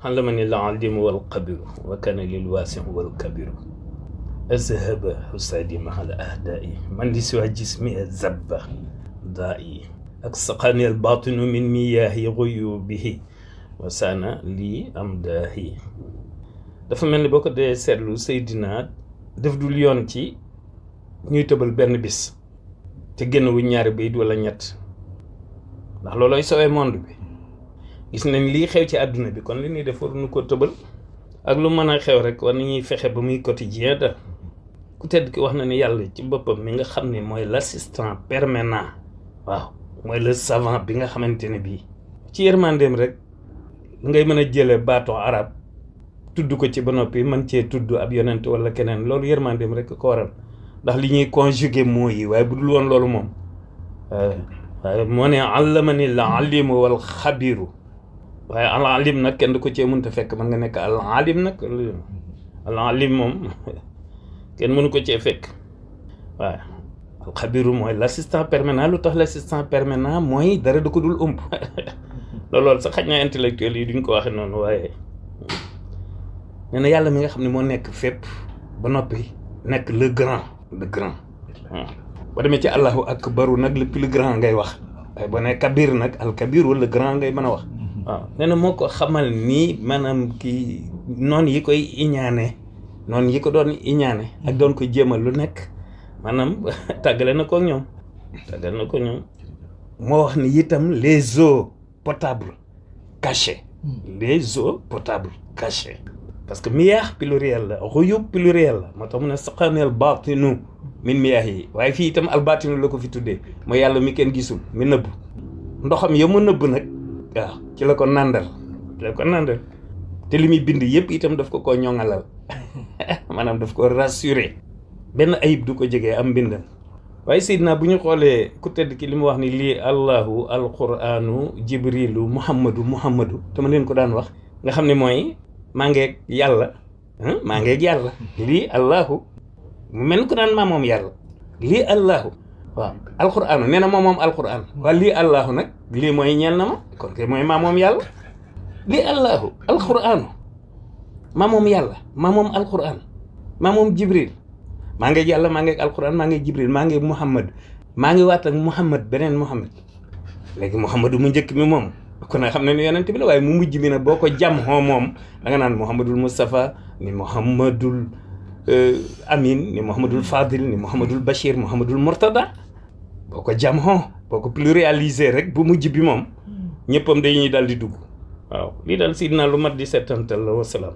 علمني العليم والقبير وكان للواسع والكبير أذهب حسادي مع الأهداء من لسوى جسمي الزبة دائي أكسقني الباطن من مياه غيوبه وسانا لي أمداهي. dafa mel ni boo ko dee seetlu Seydina def dul yoon ci ñuy tëbal benn bis te génn wu ñaari bayit wala ñett ndax loolooy sowee monde bi. gis nañ lii xew ci àdduna bi kon li ñuy def war nu ko tëbal ak lu mën a xew rek war nañuy fexe ba muy quotidien da ku tedd ki wax na ni yàlla ci boppam mi nga xam ne mooy l'assistant permanent waaw mooy le savant bi nga xamante ne bii ci yërmandeem rek ngay mën a jële baatoo arab tudd ko ci ba noppi man cee tudd ab yonent wala keneen loolu yërmandeem rek ko waral ndax li ñuy conjuguer mots yi waaye bu dul woon loolu moom waaye moo ne allamani la alimu wal xabiru waaye al alim nag kenn du ko cee mënta fekk mën nga nekk al alim nag al alim moom kenn mënu ko cee fekk waaye al xabiru mooy l'assistant permanent. lu tax l'assistant permanent mooy dara du ko dul ëmb loolu sax xaj na intellectuel yi duñ ko waxe noonu waaye nee na yàlla mi nga xam ne moo nekk fépp ba noppi nekk le grand boo demee ci allahu akbaru nag le plus grand ngay wax waaye boo nee kabir nag al kabir wala grand ngay mën a wax waaw nee na moo ko xamal nii maanaam kii noonu yi koy iñaane noonu yi ko doon iñaane ak doon ko jéemal lu nekk maanaam tàggale na ko ñoom moo wax ni itam les eaux potables cachées parce que miyaax pluriel la xuyub pluriel la moo tax mu ne saqaneel baatinu min miyaax yi waaye fii itam al baatinu la ko fi tuddee mooy yàlla mi kenn gisul mi nëbb ndoxam ya mu nëbb nag waaw ci la ko nàndal te li muy bind yëpp itam daf ko ñoŋalal maanaam daf ko rassuré benn ayib du ko jegee am mbindam. waaye Seydina bu ñu xoolee ku tedd ki li mu wax ni lii allahu alquranu jibrilu muhammadu te ma leen ko daan wax nga xam ne mooy maa ngeeg yàlla lii allahu mu mel ni ko daan maa moom yàlla lii allahu waaw alquranu nee na moom alquran waaw lii allahu nag lii mooy ñeel na ma kon kay mooy maa moom yàlla lii allahu alquranu maa moom yàlla maa moom alquran maa moom jibril maa ngeeg yàlla maa ngeeg alquran maa ngeeg jibril maa ngeeg muhammad maa ngi waat ak muhammad beneen muhammad léegi muhammadu mu njëkk mi moom kon nag xam ne ni yonent bi la waaye mu mujj mi nag boo ko jam xoo moom da nga naan muhammadul mustafa ni muhammadul amin ni muhammadul fadil ni muhammadul bashir muhammadul murtada boo ko jam xoo boo ko plurialiser rek bu mujj bi moom ñëppam dañuy daal di dugg waaw lii daal Seydina lu mat di settantal la wasalaam